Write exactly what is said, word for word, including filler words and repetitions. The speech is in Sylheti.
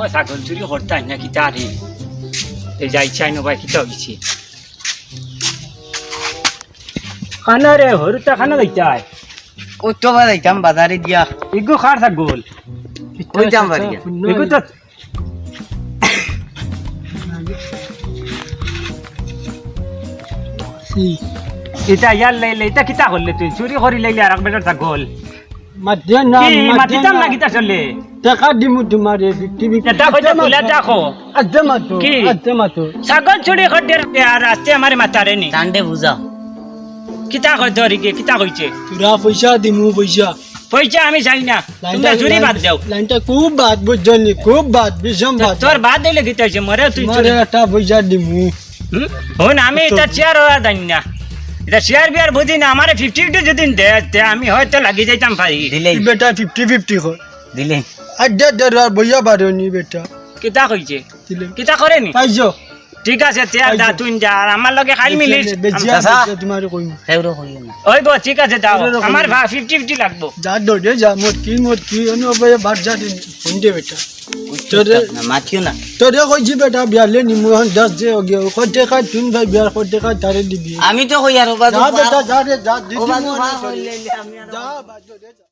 ছাগল চুরি করতায় না কিতা রে? এই যাইছাইন ও ভাই, কিতা অইছে? কানা রে, হুরুতা কানা যাইতায়? কত বা যাইতাম বাজারে দিয়া। ইগু কার ছাগল? কইতাম পারি। ইগু তো ইতা ইয়ার লাইলে, ইতা কিতা করলে তুই? চুরি করি লাইলে আরক বেটার ছাগল। মাতিয়া না, কি মাতিয়া মাতিতাম না। না কিতা চলে? টেকা দিমু তুমারে, ফিফটি ফিফটি। এটা কইতে আস্তে ভুলে মাতো। দেখো। আস্তে মাতো, কি? আস্তে মাতো। ছাগল চুরি করতে আর আস্তে আমারে মাতারে নি। তান্ডে বুঝা। কিতা কইতে ওরিকে, কিতা কইছে? তোরা পয়সা দিমু, পয়সা। পয়সা আমি চাই না। লাইনটা, তোমরা চুরি লাইন-, বাদ দাও। লাইনটা খুব বাদ, বুঝছো নি? খুব বাদ, ভীষণ বাদ। তোর বাদ দিলে কিতা অইছে? মরে তুই তুমারে চুরি। একটা পয়সা দিমু। হুম? হুন, আমি এটা চেয়ার ওরা জানি না। এটা চেয়ার বিয়ার বুঝি না। আমারে ফিফটি ফিফটি যদি দে, তে আমি হয়তো লাগি যাইতাম পারি। দিলেই। বেটা ফিফটি ফিফটি কর। দিলেই। আর দে, দে, আর বইয়া বারোনি বেটা। কিতা কইছে? দিলেই। কিতা করেনি? পাইছো? ঠিক আছে, তে আর যা, পাইছো। তুই যা, আর আমার লগে খাইল মিলিস। বেজিয়া, চাচা। বেজিয়া, তুমারে কইমু। কেউরে কইও না। ওই গো, ঠিক আছে, যাও। কেউরে কইও আমার না। ভা-, ফিফটি ফিফটি লাগবো। যা, দৌড়ে যা, মোর কি, মোর কি, অন্য বইয়া বাদ যা দিন। ফোন দে বেটা। তোরে না, মাতিও না। তোরে কইছি বেটা, বিয়ালে নিমু এখন দশ দে ওগে। কত টেকা তুই ভাই বিয়ার কত টেকা তারে দিবি? আমি তো কই আর ও বাজু যা পা-, বেটা, যা রে, যা, ও দিদি বাজু মনে পা করে। কইলে আমি আর যা, বাদ দে, যা।